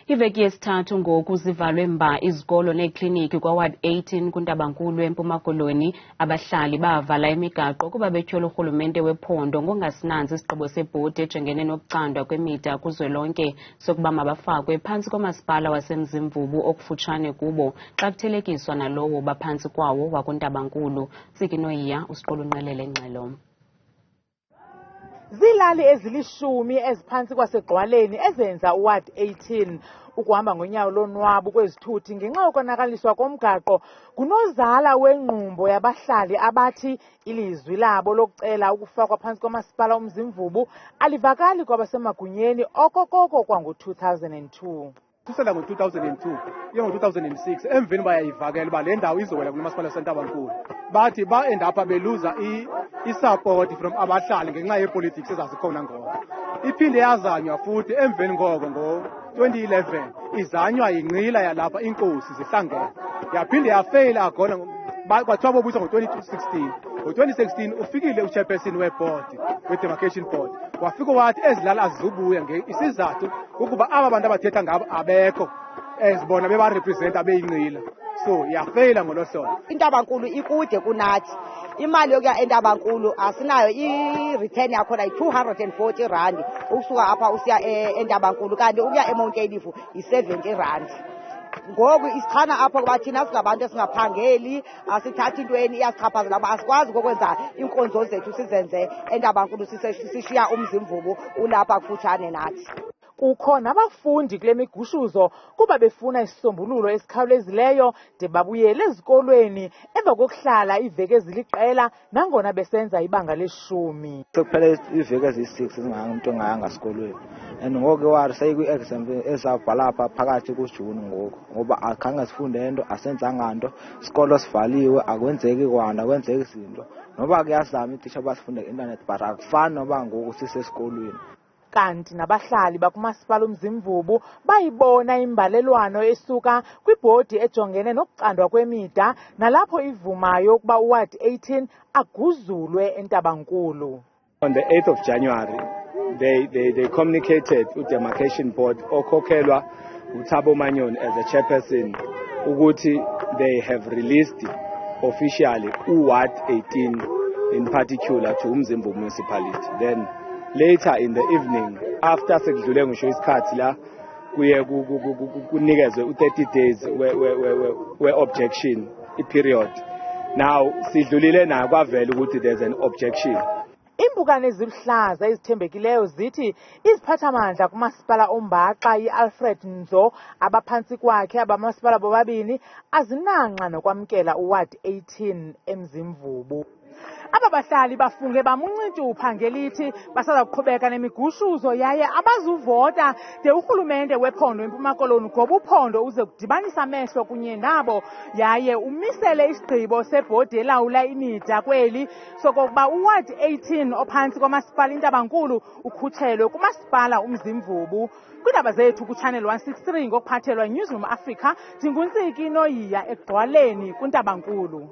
Iveki yesithathu ngoku zivalwe mba izikolo neekliniki kwaWard 18 kuNtabankulu eMpuma Koloni. Abahlali bavala imigaqo kuba betyhola urhulumente wephondo ngongasinanzi isigqibo sebhodi ejongene nokucandwa kwemida kuzwelonke sokuba mabafakwe phantsi komasipala waseMzimvubu okufutshane kubo xa kuthelekiswa nalowo baphantsi kwawo wakuNtabankulu. Ntsiki Noyiya usiqulunqelele ngxelo. Ziilali ezilishumi eziphantsi kwaseGqwaleni ezenza uWard 18. Ukuhamba ngonyawo lonwabu kwezithuthi ngenxa yokonakaliswa komgaqo ngunozala wengqumbo yabahlali abathi ilizwi labo lokucela ukufakwa phantsi komasipala uMzimvubu alivakali kwabasemagunyeni okokoko kwango-2002. Kusela ngo-2002 iye ngo-2006, emveni bayayivakela uba le ndawo izowela kulo masipala waseNtabankulu. Bathi ba-endapha beluza i-support from abahlali ngenxa yepolitics ezazikhona ngoko. Iphinde yazanywa futhi emveni koko ngo-2011, izanywa yinqila yalapha, iinkosi zihlangene, yaphinde yafeyila agona. Kwathiwa bobuyiswa ngo-2016. Ngo-2016 ufikile uchairperson weboard, we-demarcation board, wafika wathi ezilali azizubuya isizathu kukuba aba bantu abathetha ngabo abekho as bona bebarepresenta beyinqila, so yafeyila ngolo hlobo. Intabankulu ikude kunathi. Imali yokuya entabankulu asinayo. I-return yakhona yi-R240 ukusuka apha usiya entabankulu, kanti ukuya eMount Ayliff yi-R70. Ngoku isichana apho kuba thina singabantu esingaphangeli, asithathi intweni, iyasichaphazela kuba asikwazi kokwenza iinkonzo zethu sizenze entabankulu, sishiya uMzimvubu ulapha kufutshane nathi. Kukho nabafundi kule migushuzo kuba befuna isisombululo esikhawulezileyo de babuyele ezikolweni emva kokuhlala iiveki eziliqela nangona besenza ibanga leshumi. Sekuphele iiveki eziyi-6 umntu engayanga esikolweni, and ngoku ke wari seyikwi-exam ezawubhala apha phakathi kuJuni ngoku, ngoba akhange sifunde nto, asenzanga nto, isikolo sivaliwe, akwenzeki kwanto, akwenzeki zinto. Noba kuyazama itisha uba sifunde nge-intanethi, but akufani noba ngoku sisesikolweni. Kanti nabahlali bakumasipala uMzimvubu bayibona imbalelwano esuka kwibhodi ejongene nokucandwa kwemida, nalapho ivumayo ukuba uWard 18 aguzulwe eNtabankulu. On the 8th of January, they communicated with demarcation board okhokhelwa uThabo Manyoni as a chairperson ukuthi they have released officially uWard 18 in particular to Umzimvubu municipality. Then later in the evening, after sekudlule ngisho isikhathi la kuye kunikezwe u-30 days we-objection i-period, now sidlulile nayo, kwavela ukuthi there's an objection. Iimpukane eziluhlaza ezithembekileyo zithi iziphathamandla kumasipala ombaxa iAlfred Nzo abaphantsi kwakhe abamasipala bobabini azinanxa nokwamkela uWard 18 eMzimvubu. Aba bahlali bafunge bamuncintupha ngelithi basaza kuqhubeka nemigushuzo yaye abazuvota de urhulumente wephondo eMpuma Koloni ugoba uphondo uze kudibanisa amehlo kunye nabo yaye umisele isigqibo sebhodi elawula imida kweli sokokuba uWard 18 ophantsi kwamasipala iNtabankulu ukhutshelwe kumasipala uMzimvubu. Kwiindaba zethu kuChannel 163 ngokuphathelwa Newsroom Africa, ndinguNtsiki Noyiya eGqwaleni kuNtabankulu.